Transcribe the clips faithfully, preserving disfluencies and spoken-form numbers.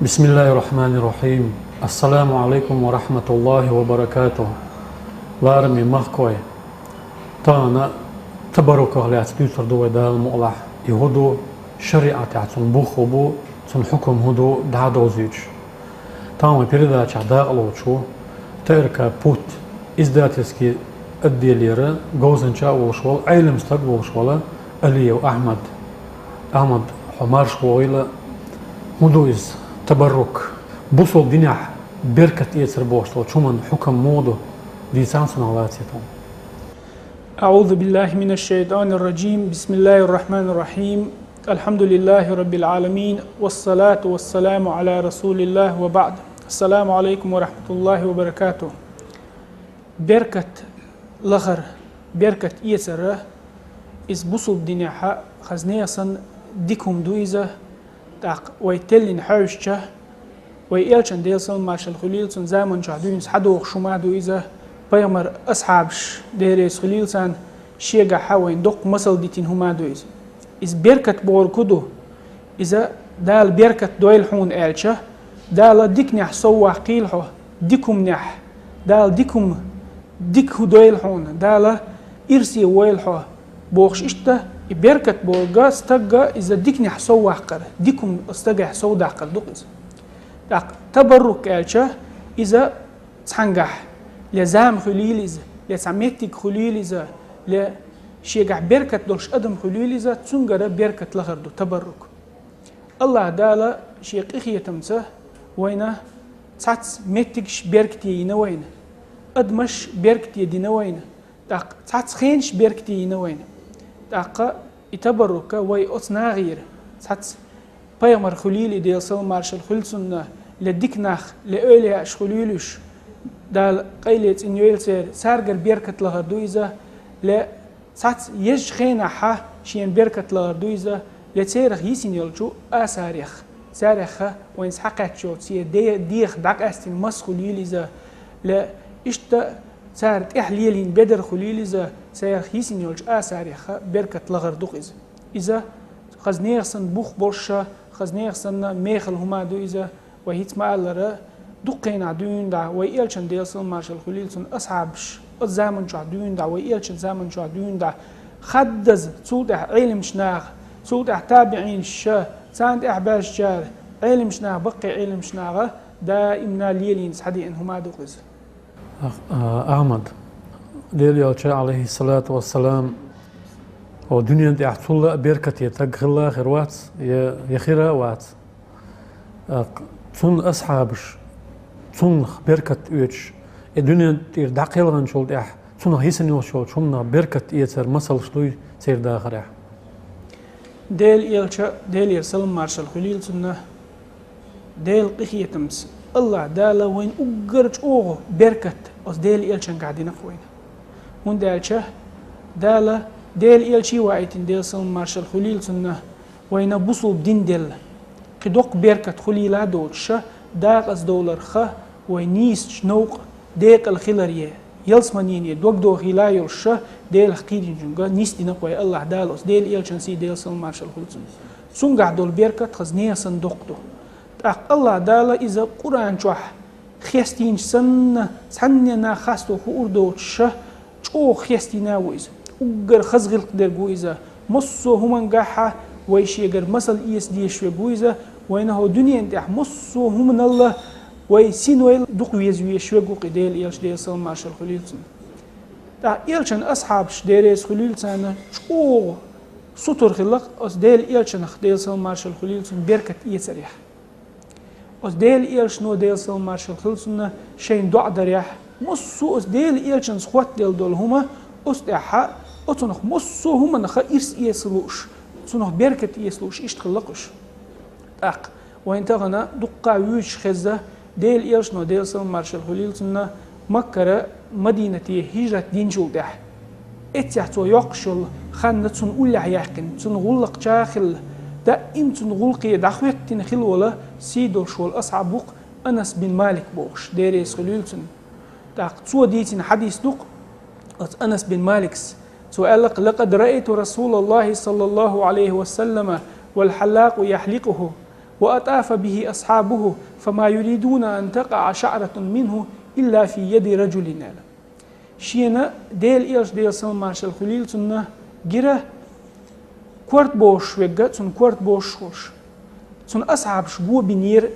بسم الله الرحمن الرحيم. السلام عليكم ورحمة الله وبركاته. Лараме махкой. Тахана табарруках лаьца дуьйцур ду вай Дала мукъалахь. И хӀун ду, шариӀатехь цун бух хӀун бу, цун хьукам хӀун ду, дӀадовзуьйтуш. Тахана вай передачехь дакъалоцуш ву Т Р К Путь издательский отделера говзанча а волуш волу, Ӏелам стаг а волуш волу Алиев Ахьмад. Ахьмад, хьо марша вогӀийла. ХӀун ду иза, табаррук? Бусалба динехь беркат эцар бохуш долчу хӀуманна хьукам муха ду? Дийцахьа цунах лаций тхуна. أعوذ بالله من الشيطان الرجيم. بسم الله الرحمن الرحيم. الحمد لله رب العالمين. والصلاة والسلام على رسول الله وبعد. السلام عليكم ورحمة الله وبركاته. Беркат лахар, беркат эцар, иза бусалба динехь хаза нехан санна дика хӀума ду иза, тӀаккха вай теллина хьаьвсича, вай элчан, Делан салам-маршалла хуьлийла цунна, заман чохь дуьйна схьадогӀуш хӀума а ду иза, пайхамар асхьабаш, Дела реза хуьлийла царна, шегахь вайна доккха масал дитина хӀума а ду иза. Иза беркат бохург хӀун ду? Иза Дала беркат дойла хьуна аьлча, Дала диканехь сов ваккхийла хьо, дика хӀуманехь, Дала дика хӀума, дика хӀу дойла хьуна, Дала ирсе войла хьо, бохуш иштта, и беркат бохург стагга иза диканехь сов ваккхар, дика хӀума стагехь сов даккхар ду-кх иза. ТӀаккха табаррук аьлча, иза цхьаьнгахь, ле зама хуьлийла иза, ле цхьа меттиг хуьлийла иза, ле шегахь беркат долуш адам хуьлийла иза, цуьнгара беркат лахар ду, табаррук. АллахӀ Дала Шен къинхетамца вайна цхьацца меттигаш беркате йина вайна, адамаш беркате дина вайна, тӀаккха цхьацца хенаш беркате йина вайна. ТӀаккха и табаррук вай оцу нахера, цхьацца пайхамар хуьлийла, Делан салам-маршалла хуьлу цунна, ле дика нах, ле эвлаяаш хуьлийла уьш, Дала къайле цӀинйойла церан, цаьргара беркат лахар ду иза, ле цхьацца езачу хенахь шена беркат лахар ду иза, ле церах йисина йолчу асарех, царех вайна схьакхаьчна йолчу церан де-, дех дӀакъаьстина мас хуьлийла иза, ле иштта цара тӀехь лелийна бедар хуьлийла иза, церах йисина йолчу асарех беркат лахар ду-кх иза. Иза хаза нехан санна бух болуш, хаза нехан санна мехала хӀума а ду иза, вай хӀинца ма-аллара, дуккха хенахь дуьйна дӀа, вай элчан, Делан салам-маршалла хуьлийла цунна, асхьабаш, оцу заман чохь дуьйна дӀа, вай элчан заман чохь дуьйна дӀа, хаддаза, цул тӀаьхьа Ӏеламчу наха, цул тӀаьхьа табиӀинаш, царна тӀаьхьа баьржачара, Ӏеламчу наха, баккхий Ӏеламчу наха даимна лелийна схьадеана хӀума а ду-кх иза. Ах-, а, Ахьмад, Делан элча, алейхиссалату вассалам, о, дуьнен тӀехь цул а беркате стаг хилла а хир вац, я, я хир а вац. ТӀаккха цунна асхьабаш, цунах беркат оьцуш, и дуьнен тӀера дӀакхелхинчул тӀаьхьа цунах йисина йолуш йолчу хӀуманах беркат эцар масалш дуй церан дахарехь? Делан элча, Делера салам-маршалла хуьлийла цунна, Делан къинхетамца, АллахӀ Дала вайна уггар чӀогӀа беркат оцу Делан элчангахь дина-кх вайна. ХӀунда аьлча Дала Делан элчий ваийтина, Делан салам-маршалла хуьлийла цунна, вайна бусалба дин делла. Кхин доккха беркат хуьлийла а доцуш, дакъаза довларх вай нийсачу новкъа декъала хиларе, ялсаманене дог дохийла а йолуш, Делах кхийдинчуьнга нисдина-кх вай АллахӀ Дала оцу Делан элчан сий, Делан салам-маршалла хуьлу цунна. Цуьнгахь долу беркат хаза нехан санна доккха ду. ТӀаккха АллахӀ Дала иза Къуръан чохь хестийначу санна, цхьанне нах хасто хуур доцуш, чӀогӀа хестийна а ву иза. Уггар хаза гӀиллакх дерг ву иза. Массо а хӀумангахь вай шегара масал эца дезаш верг ву иза. Вайна хӀокху дуьнен тӀехь массо а хӀуманал вай синойла дукха веза везаш верг ву-кх и Делан элча, Делан салам-маршалла хуьлийла цунна. ТӀаккха элчан асхьабаш, Дела реза хуьлийла царна, чӀогӀа сутара хилла-кх оцу Делан элчанах, Делан салам-маршалла хуьлийла цунна, беркат эцарехь. Оцу Делан элчано, Делан салам-маршалла хуьлу цунна, шайна доӀа дарехь, массо а оцу Делан элчанца хоттаделла долу хӀума, оцу тӀехь, оцунах массо а хӀуманах ирс эца лууш, цунах беркат эца лууш, иштта хилла-кх уьш. ТӀаккха вайна тахана дуккха а вуьйцуш хезна, Делан элчано, Делан салам-маршалла хуьлийла цунна, Маккара Мадинате хӀижрат динчул тӀаьхьа, эццехь цо йоккхуш йолу хан цунна уллехь яьккхина, цунна гӀуллакхча а хилла, даим цунна гӀуллакхе дӀахӀоьттина хилла волу, сий долуш волу асхьаб ву-кх Анас бин Малик бохуш, Дела реза хуьлийла цунна. ТӀаккха цо дийцина хьадис ду-кх оцу Анас бин Маликс. Цо аьлла-кх: «لقد رأيت رسول الله صلى الله عليه وسلم والحلاق يحلقه». وأطاف به أصحابه فما يريدون أن تقع شعرة منه إلا في يد رجل аьлла. Шена Дела Элча, Дела салам-маршал хуьлийла цунна, гира корта бохуш верг, цунна корта бохуш волуш. Цунна асхьабаш го бинера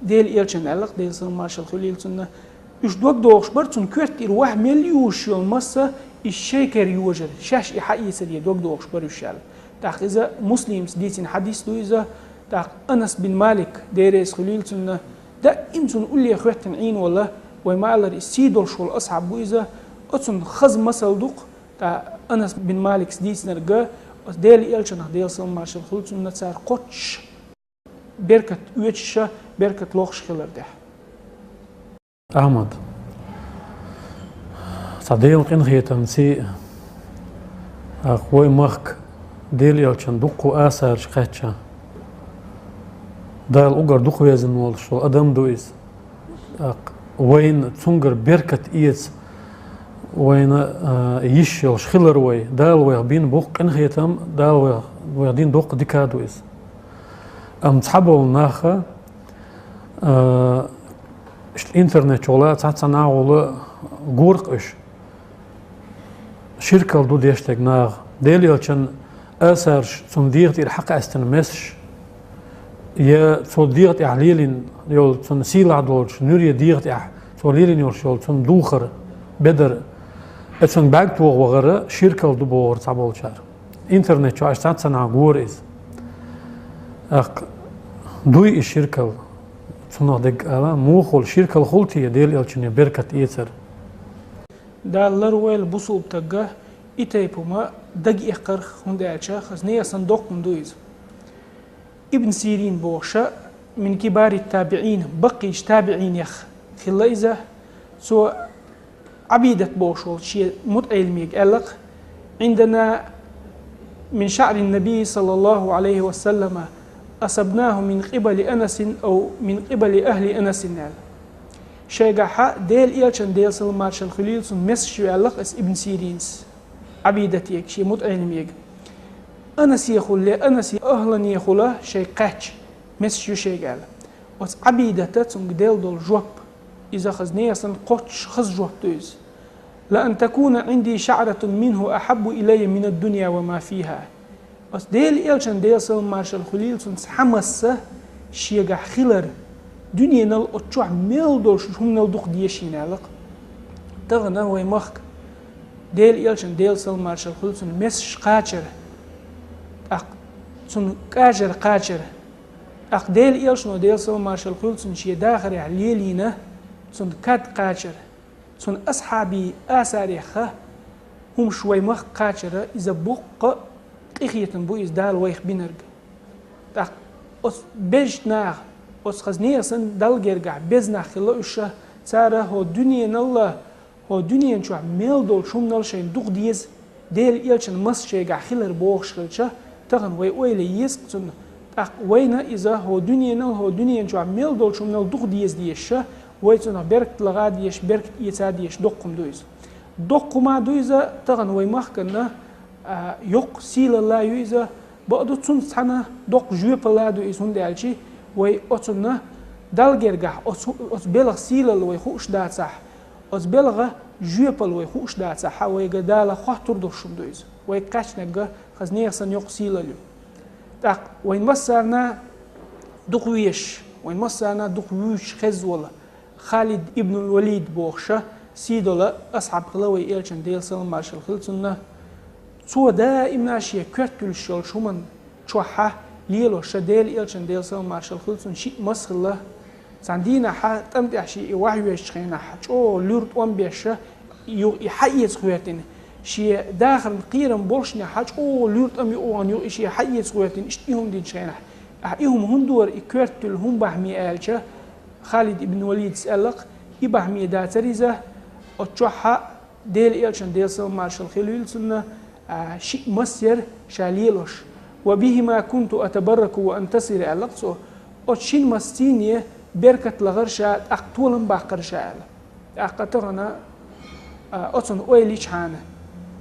Дела Элчана аьлла-кх, Дела салам-маршал хуьлийла цунна. Уьш дог дохуш бара, цунна коьрта тӀера ваха мел юзуш йолу масса, иза шайн кара йожар, шаьш и хьаэцаре дог дохуш бара уьш аьлла. ТӀаккха иза Муслимас дийцина хьадис ду иза, тӀаккха Анас бин Малик, Дела реза хуьлийла цунна, даим цунна улле хӀоьттина Ӏийна волу, вай ма-аллара, иза сий долуш волу асхьаб ву иза, оцунна хаза масал ду-кх, тӀаккха Анас бин Маликас дийцинарг, оцу Дела Элчанах, Дела салам-маршал хуьлу цунна, цара кхоччуш беркат оьцуша, беркат лохуш хилар тӀехь. Ахьмад. Цхьа Делан къинхетамца, тӀаккха вай махка Дела Элчан дуккха а асараш кхаьчча, Дала уггар дукха везна волуш волу адам ду иза. ТӀаккха вайна цуьнгара беркат эца, вайна, а, йиш йолуш хилар вай, Дала вайх бина боккха къинхетам, Дала вайх, вайх дина доккха дика а ду иза. Амма цхьаболу наха, а, иштта интернет чохь лаьа цхьа-цхьа нагӀула гуркъ уьш. Ширкал ду деш дерг наха. Дела Элчан асарш, цунна дегӀа тӀера хьакъаьстина месаш, я цо дегӀа тӀехь лелийна йолу, цунна сийлахь долчу нуьре дегӀа тӀехь цо лелийна йолуш йолу цунна духар, бедар, я цунна бӀаьрг тоха вахара ширкал ду бохура цхьаболчара. Интернет чохь аша цхьацца нах гора иза. ТӀаккха дуй и ширкал? Цунах дерг ала, муха волу ширкал хуьлу те Дела Элчане беркат эцар? Дала ларвойла бусулба стагга и тайпа хӀума дага эккхарх, хӀунда аьлча хаза нехан санна доккха хӀума ду иза. Ибн Сирин бохуша, мин кибари табиӀин, баккхийчу табиӀинех хилла иза, цо Ӏабидат бохуш волчу шен мутаӀеллимега аьлла-кх: «Индана мин шаӀрин набий саллаллаху Ӏалайхи ва саллама асабнаху мин къибали Анасин ав мин къибали ахли Анасин», аьлла. Шайгахьа Дела Элчан, Дела салам-маршалла хуьлийла цунна, месаш ю аьлла-кх аса Ибн Сиринас Ӏабидатега, шен мутаӀеллимега. Анасехула, Анасе ахланехула шайга кхаьчча месаш ю шайга аьлла. Оцу Ӏабидата цунга делла долу жоп, иза хаза нехан санна кхоччуш хаза жоп ду иза. «Ла ан такуна Ӏинди шаӀратун минху ахьаббу илайя минад-дунья ва ма фиха». Оцу Дела Элчан, Дела салам-маршалла хуьлийла цунна, цхьа масса шегахь хилар дуьненал оцу чохь мел долуш хӀуманал дукха деза шена аьлла-кх. Тахана вай махка Дела Элчан, Дела салам-маршалла хуьлу цунна, месаш кхачар, тӀаккха цунна кӀажар кхачар, тӀаккха Дела Элчано, Дела салам-маршалла хуьлу цунна, шен дахарехь лелийна цунна кад кхачар, цунна асхьабийн асарех хӀумаш вай махка кхачара, иза боккха къинхетам бу иза Дала вайх бинарг. ТӀаккха оцу безачу наха, оцу хаза нехан санна Далла гергахь беза нах хилла уьш, цара хӀо дуьненалла, хӀо дуьнен чохь мел долчу хӀуманал шайна дукха деза, Дела Элчан масса шайгахь хилар бохуш хилча, тахана вай ойла е еза-кх цунна. ТӀаккха вайна иза хӀо дуьненал, хӀо дуьнен чохь мел долчу хӀуманал дукха деза дезаша, вай цунах беркат лаха дезаш, беркат эца дезаш доккха хӀума ду иза. Доккха хӀума ду иза тахана вай махканна, а, йоккха сийлалла ю иза, бакъду цунца цхьаьна доккха жоьпалла ду иза, хӀунда аьлча вай оцунна Далла гергахь, оцу, оцу белхан сийлалла вай хууш дацахь, оцу белхан жоьпалла вай хууш дацахь, вайга Дала хоттур долуш хӀума ду иза. Вайга кхаьчнарг хаза нехан санна йоккха сийлалла ю. ТӀаккха вайн массарна дукха везаш, вайн массарна дукха вуьйцуш хезна волу Халид ибн Валид бохуша сий долу асхьаб хилла вай Элчан, Делан салам-маршалла хилла цунна. Цо даимна шен коьрта туьллуш йолчу хӀуманна чохь лелоша Делан Элчан, Делан салам-маршалла хилла цунна, шиъ мас хилла. Цхьана дийнахьа тӀам тӀехь шен и вахьа везачу хенахь чӀогӀа луьра тӀом беша, юха и хьаэца гӀоьртина. Шен дахарна кхерам болушехь чӀогӀа луьра тӀам юкъа вахана, юха и шен хьаэца гӀоьртина, иштта и хӀума динчу хенахь. Ахьа и хӀума хӀунда дора, и коьрта туьллу хӀума бахьане аьлча, Халид ибн Валидас аьлла-кх, и бахьане дацара иза, оцу чохь Делан Элчан, Делан салам-маршалла хилла цунна, а, шиъ мас яра ша лелош. «Ва бихима кунту атабарраку ва антасир», аьлла-кх цо. Оцу шина масцийне беркат лахара ша, тӀаккха толам баккхара ша аьлла. ТӀаккха тахана, а, оцунна ойла йичхьана,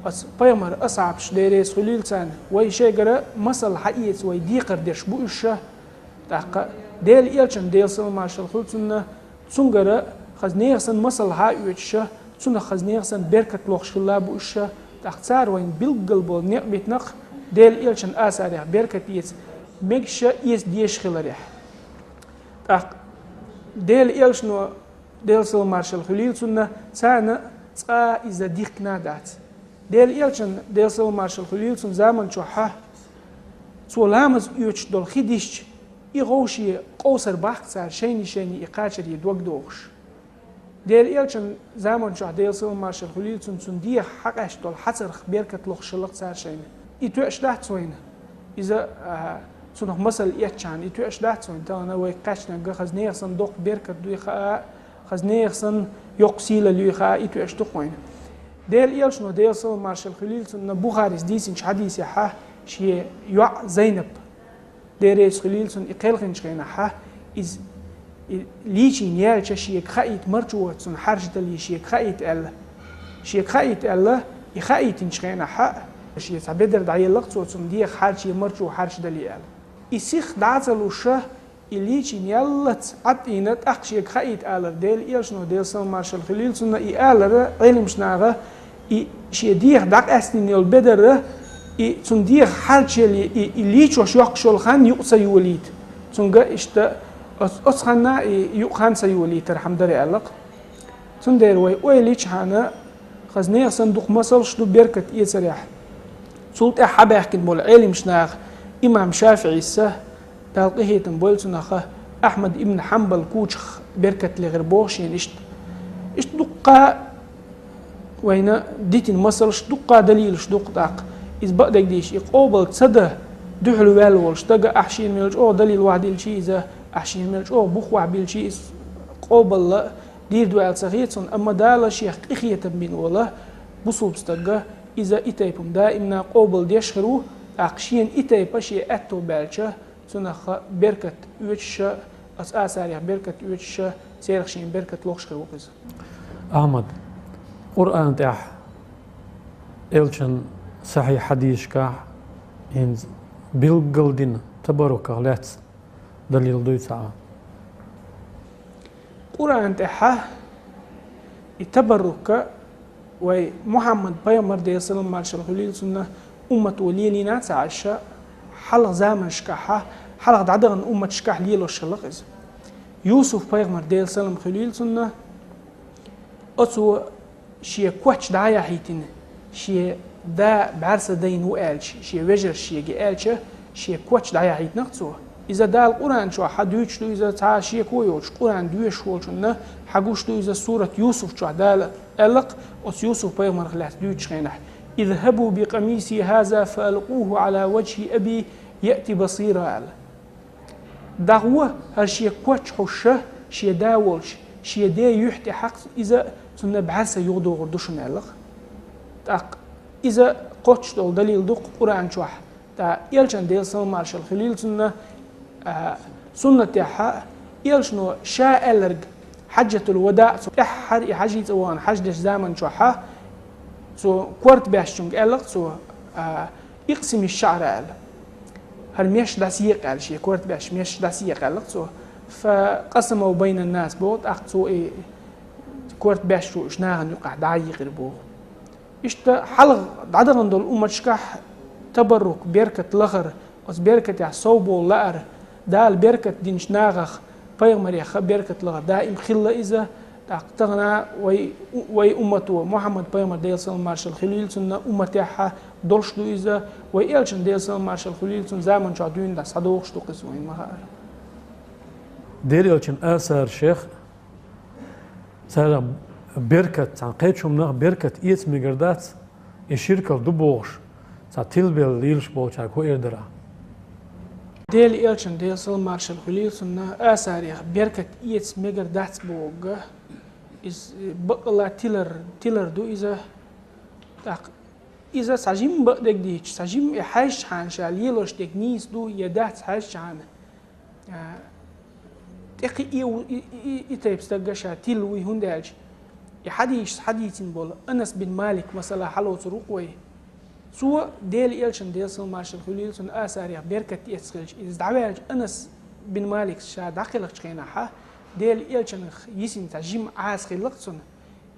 оцу пайхамаран асхьабаш, Дела реза хуьлийла царна, вай шайгара масал хьаэца вай декхар дерш бу уьш ша. ТӀаккха Делан Элчан, Делан салам-маршал хуьлда цунна, цунгара хаза нехан санна масал хьаоьцуш, цунах хаза нехан санна беркат лохуш хилла бу уьш, тӀаккха цара вайна билггал болу некъ битина-кх Делан Элчан асарех беркат эца мегаш, эца дезаш хиларехь. ТӀаккха Делан Элчано, Делан салам-маршал хуьлийла цунна, царна цкъа а иза дихкина а дац. Делан Элчан, Делан салам-маршал хуьлийла цунна, заман чохь цо ламаз оьцуш долу хи дисча, и гӀовше къовсар бахка цара шайна-шайна и кхачаре дог дохуш. Делан Элчан заман чохь, Делан салам-маршал хуьлийла цунна, цунна дегӀах хьакъаьсташ долу хьацарх беркат лохуш хилла-кх цара шайна. И тоьаш дац вайна? Иза, а, цунах масал эцчхьана, и тоьаш дац вайна? Тахана вай кхаьчнарг хаза нехан санна доккха беркат дуй хаа, хаза нехан санна йоккха сийлалла юй хаа, и тоьаш ду-кх вайна. Делан Элчано, Делан салам-маршал хуьлийла цунна, Бухарис дийцинчу хьадисехь шен йоӀ Зайнап, Дела реза хуьлийла цунна, и кхелхинчу хенахь, иза и лийчийна яьлча, шега хаийта, марчо цунна хьарчадале шега хаийта аьлла. Шега хаийта аьлла, и хаийтинчу хенахь, шен цхьа бедар дӀаелла-кх цо, цунна дегӀах хьарчае, марчо хьарчадале аьлла. И сиха дӀа а ца луш, и лийчийна яллалц Ӏад а ийна, тӀаккха шега хаийта алар Делан Элчано, Делан салам-маршал хуьлийла цунна, и алар Ӏеламчу наха, и шен дегӀах дӀакъаьстина йолу бедар, и цунна дегӀах хьарчаяле, и, и лийчош йоккхуш йолу хан юкъа ца йолийта. Цуьнга иштта оц-, оцу ханна и юкъа хан ца йолийтархьама дара аьлла-кх. Цундела вай ойла йичхьана, хаза нехан санна дукха масалш ду беркат эцарехь. Цул тӀаьхьа хьабаьхкина болу Ӏеламчу наха имам ШафиӀис, Дала къинхетам бойла цунах, Ахьмад ибн Хьанбал кучах беркат лехира боху шена иштта. Иштта дуккха вайна дитина масалш, дуккха далилаш ду-кх тӀаккха. Иза бакъдерг дийцича, и къобал ца дан дуьхьал ваьлла волу стага, ахь шена мел чӀогӀа далил вахьдилчий иза, ахь шена мел чӀогӀа бух вахьбилчий иза, къобалла дийр ду аьлла ца хета цунна, амма Дала шех къинхетам бина волу бусулба стага, иза и тайпа-м даимна къобал деш хир ву, тӀаккха шена и тайпа шен аьтто баьлча, цунах беркат оьцуш, оцу асарех беркат оьцуш, церах шен беркат лохуш хир ву-кх иза. Ахьмад, Къуръан тӀехь, Элчан сахьихь хьадисашкахь хӀинца билггал дина табарруках лаьцна далил дуй цхьа? Къуръан тӀехь и табаррук вай Мухьаммад пайхамар, Делан салам-маршал хуьлийла цунна, уммато лелийна а ца Ӏаш, хьалха заманашкахь, хьалха дӀадахана умматашкахь лелош хилла-кх иза. Юсуп пайхамар, Делан салам хуьлийла цунна, оцо шен коч дӀа а яхьийтина, шен да бӀаьрса дайна ву аьлча, шен вежарша шега аьлча, шен коч дӀаяхьийтина-кх цо. Иза Дала Къуръан чохь хьан дуьйцуш ду, иза цхьа шеко йоцуш, Къуръан доьшуш волчунна хьан гуш ду иза, сурат Юсуф чохь Дала аьлла-кх оцу Юсуп пайхамарх лаьцна дуьйцучу хенахь: «اذهبوا بقميصي هذا فألقوه على وجه أبي يأت بصيرا», аьлла. ДӀагӀо хӀара шен коч хьуш, шен да волчу, шен ден юьхь тӀе хьакха иза, цунна бӀаьрса юхадогӀур ду шуна аьлла-кх. ТӀаккха иза кхоччуш долу далил ду-кх Къуръан чохь. ТӀаккха Элчан, Делан салам-маршал хуьлийла цунна, а, суннатехь Элчано ша аьлларг, хьаджатул-вадаъ, цо тӀаьххьара и хьажцӀа вахана хьаж дечу заман чохь, цо корта баьшчунга аьлла-кх цо, а, «اقسم الشعر», аьлла. «ХӀара меш дӀасекъа», аьлла, шен корта беш меш дӀасекъа аьлла-кх цо. «فقسمه بين الناس», боху, тӀаккха цо и корта беш чу уьш нахана юкъахь дӀа а йийкъира боху. Иштта хьалха дӀадахана долу умматашкахь табаррук, беркат лахар, оцу беркатехь совбовла лаар, Дала беркат динчу нахах, пайхамарех беркат лахар даим хилла иза, тӀаккха тахана вай, вай уммато, Мухьаммад пайхамар, Делан салам-маршал хуьлийла цунна, умматехь долуш ду иза, вай Элчан, Делан салам-маршал хуьлийла цунна, заман чохь дуьйна дӀа схьадогӀуш ду-кх иза вайна ма-хаъара. Делан Элчан асаршех, царах беркат, цхьана кхечу хӀуманах беркат эца мегар дац, и ширкалла ду бохуш, цхьа тилбелла лелаш болчаьрга хӀун эр дара? Делан Элчан, Делан салам-маршал хуьлийла цунна, асарех беркат эца мегар дац бохург, иза бакъалла тилар, тилар ду иза. ТӀаккха иза цхьа жимма бакъдерг дийцича, цхьа жимма и хьаьжчхьана, ша лелош дерг нийса ду я дац хьаьжчхьана, а, тӀекхиа и, и, и, и тайпа стаг ша тилла вуй, хӀунда аьлча и хьадисаш хьадийцина болу Анас бин Малик, масала, хьалоцур ву-кх вай. Цо Делан Элчан, Делан салам-маршал хуьлийла цунна, асарех беркат эцна хилча, иза дӀаваьлча, Анас бин Малик ша дӀакхелхачу хенахь, Делан элчанах йисина цхьа жима Ӏаса хиллакх цунна.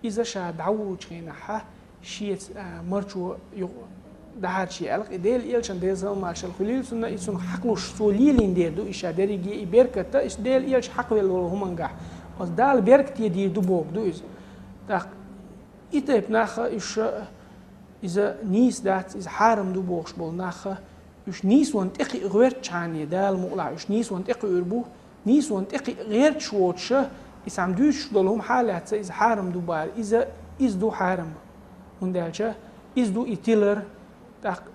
Иза ша дӀавуллучу хенахь, шеца, а, марчо юкъа дахьарчий аьлла, и Делан элчан, Делан салам-маршалла хуьлийла цунна, и цунах хьакхалуш цо лелийна дер ду, и ша дерриге и беркат, и Делан элча хьакхавелла волу хӀумангахь. Оцу Дала беркате дийр ду бохург ду иза. ТӀаккха и тайпа наха уьш, иза нийса дац, иза хьарам ду бохуш болу наха, уьш нийсонан тӀекхиа гӀоьртачхьане, Дала мукъалахь, уьш нийсонан тӀекхуьур бу, нийсонан тӀекхиа гӀерташ воцуша, и цхьаьна дуьйцуш долу хӀума хьалаьцна, иза хьарам ду бара, иза, иза ду хьарам. ХӀунда аьлча иза ду и тилар, тӀаккха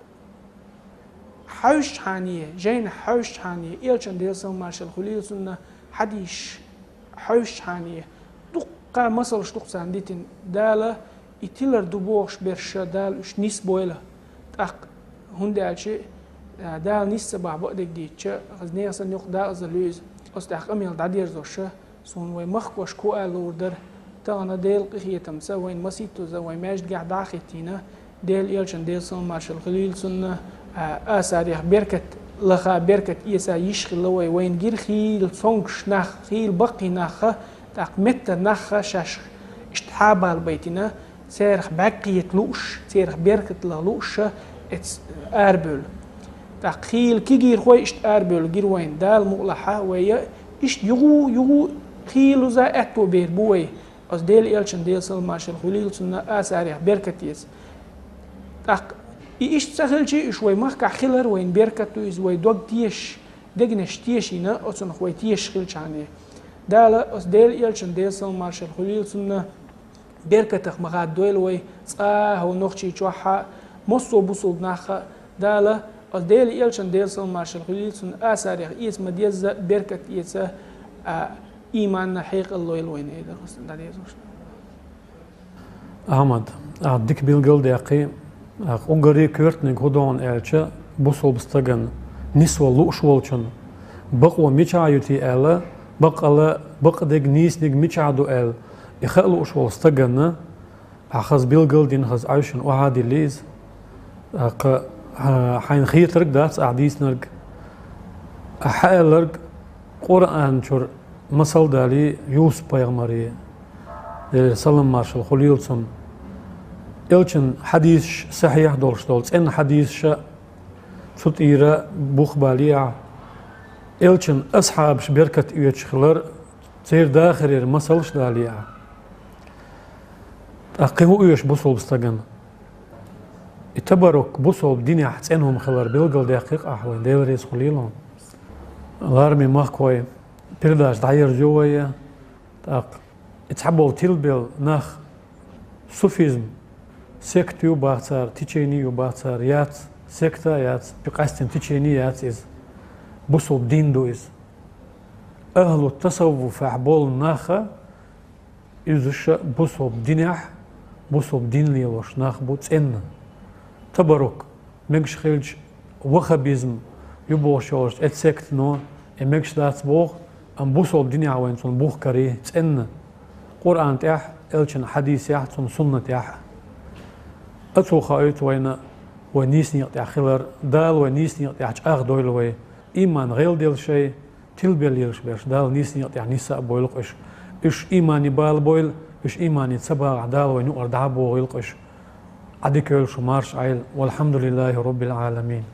хьаьвсачхьане, жайнахь хьаьвсачхьане, элчан, Делан салам-маршалла хуьлийла цунна, хьадисаш хьаьвсачхьане, дуккха масалш ду-кх царна дитина. Дала и тилар ду бохуш берш, Дала уьш нисбойла. ТӀаккха, хӀунда аьлча, а, Дала нис ца бахь бакъдерг дийцча, хаза нехан санна юкъа дакъазалла ю иза. Оцу тӀехь къамел дӀадерзоша, суна вайн махкошка хӀун ала луур дара, тахана Делан къинхетамца вайна масийттаза вайн маьждигехь дӀа а хӀиттийна, Делан элчан, Делан салам-маршалла хуьлийла цунна, а, асарех беркат лаха, беркат эца йиш хилла вай, вайна гира хийла цомгуш нах, хийла баккхий нахха, тӀаккха меттара нахха шаьш иштта хьабалабайтина, церах бӀаьрг кхета лууш, церах беркат лаха лууша эца арабевлла. ТӀаккха хийла кегийрхой иштта арабевлла гира вайна, Дала мукъалахь вай, иштта юху, юху хийла луза аьтто бер бу вай. Оцу Делан элчан, Делан салам-маршалла хуьлийла цунна, асарех беркат эца. ТӀаккха и иштта ца хилча, уьш вай махкахь хилар вайна беркат ду иза, вай дог тешаш, дегнаш тешийна, оцунах вай тешаш хилчхьане. Дала оцу Делан элчан, Делан салам-маршалла хуьлийла цунна, беркатах ма хаддойла вай, цкъа а хӀокху Нохчийчохь а, массо а бусулба нахха, Дала оцу Делан элчан, Делан салам-маршалла хуьлийла цунна, асарех эца ма-дезза, беркат эца, а, ийманна хьекъал лойла вайна, элира хӀусам дӀадезаш. Ахьмад, ахьа дика билгалдаьккхи, ахьа уггаре коьртаниг хӀун ду аьлча, бусулба стагана, нисвала лууш волчунна, бакъо мичахь ю те аьлла, баккъала, бакъдерг, нийсаниг мичахь ду аьлла, и хаа лууш волу стагана, ахьа хаза билгал а дина, хаза Ӏаьвшина охьа а диллина иза. Кха, хьайна хетарг дац ахьа дийцинарг. Ахьа аьлларг Къуръан чуьра масал далий Юсуп-пайхамаре, Делера салам-маршалла хуьлийла цунна. Элчан хьадисаш сахьихь долуш долу, цӀена хьадисаша цу тӀера бух балий ахьа. Элчан асхьабаш беркат оьцуш хилар, церан дахарера масалш далий ахьа. ТӀаккха кхин хӀун оьшу бусулба стагана? И табаррук бусулба динехь цӀена хӀума хилар билгалдаьккхи-кх ахьа вайна, Дела реза хуьлийла хьуна. Лараме махкахой, передача дӀаерзайо вай, тӀаккха и цхьаболу тилбелла нах, суфизм, секта ю боху цара, течение ю боху цара, яц, секта а яц, и къаьстина течение яц иза. Бусулба дин ду иза. Ахьлу тасаввуфехь болу наха, иза ша бусулба динехь, бусулба дин лелош нах бу цӀена. Табаррук, мегаш хилча, ваххабизм ю бохуш йолуш эцу сектано, и мегаш дац боху, амма бусулба динехь вайна цунна бух карий цӀена, Къуръан тӀехь, элчан хьадисехь, цунна суннатехь. Ацо хаойту вайна, вай нийса некъа тӀехь хилар, Дала вай нийса некъа тӀехь чӀагӀдойла вай, ийман гӀелделла шай, тилбелла лелаш берш Дала нийса некъа тӀехь нисса а бойла-кх уьш. Уьш иймане бала бойла, уьш иймане ца багӀахь, Дала вайна юкъара дӀа а богӀийла-кх уьш. Ӏадика йойла шу, марша Ӏойла. Валхьамдулиллахи роббил Ӏаламин.